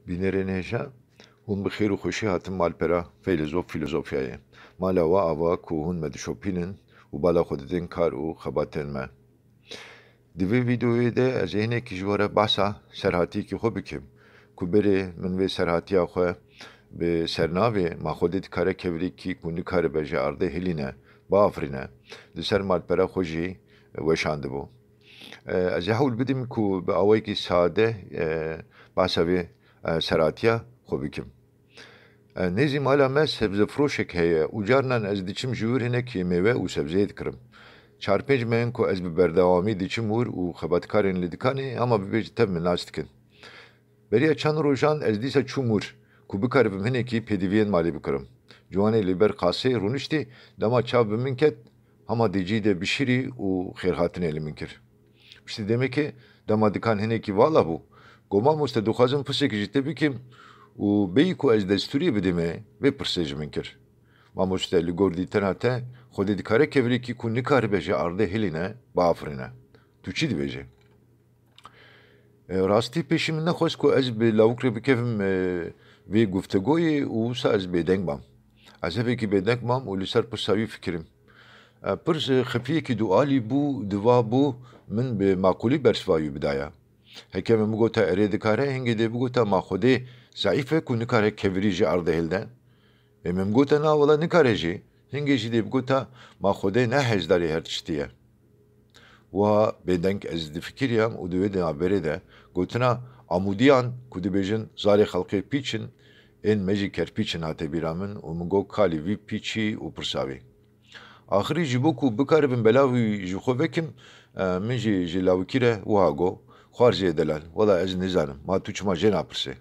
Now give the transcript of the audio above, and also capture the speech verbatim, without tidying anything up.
Bînerên hêja, hûn bi xêr û xweşî hatin malpera Feylezof Fîlozofyayê. Mala we ava ku hûn me dişopînin û bala xwe didin kar û xebatên me. Di vê vîdeoyê de ez ê hinekî ji we re behsa serhatiyekî xwe bikim ku berê min vê serhatiya xwe bi sernavê Ma Xwedê dikare kevirêkî ku nikaribe ji erdê hilîne, biafirîne, li ser malpera xwe jî weşandibû. E, ez ê hewl bidim ku bi awayekî sade, e, behsa vê, e, seratiya xwe bikim. E, nêzî mala me sebzefiroşek heye û carinan ez diçim ji wir hinekî mêwe û sebzeyê dikirim. Çar pênc meh in ku ez bi berdewamî diçim wir û xebatkarên li dikanê hema bibêje tev min nas dikin. Beriya çend rojan ez dîsa çûm wir ku bikaribim hinekî pêdiviyên malê bikirim. Ciwanê li ber qasê rûniştî, dema çav bi min ket, hema di cî de bişirî û xêrhatinê li min kir. Piştî demekê dema dikan hinekî vala bû, got, "Mamoste, dixwazim pirseke ji te bikim û bêyî ku ez destûriyê bidimê, vê pirsê ji min kir." Mamoste, li gor dîtina te, Xwedê dikare kevirêkî ku nikaribe ji erdê hilîne, biafirîne. Tu çi dibêjî? E, rastî pêşî min nexwest ku ez bi lawik re bikevim, e, vê guftegoyê û wisa ez bêdeng mam. Ez hevekî bêdeng mam û li ser pirsa wî fikirim. E, pirs, e, xefiyekî dualî bû, diva bû min bi maqûlî bersiva wî bidaya. Heke min bigota erê dikare, hingê dê bigota ma Xwedê zeîf e ku nikare kevirî ji erdê hilde. Ê min bigota na wela nikare jî, hingê jî dê bigota ma Xwedê ne hêzdarê her tiştî ye. Wiha bêdeng ez difikiriyam û di wê navberê de gotina Amûdiyan ku dibêjin zarê xelkê pîç in, ên me jî kerpîç in hate bîra min û min got, "Kalî vî pîçî û pirsa wî." Axirî ji bo ku bikaribim bela wî ji xwe vekim, e, min jî ji lawikî re wiha got, "Xwarziyê delal, wela ez nizanim, ma tu çima jê napirsê?"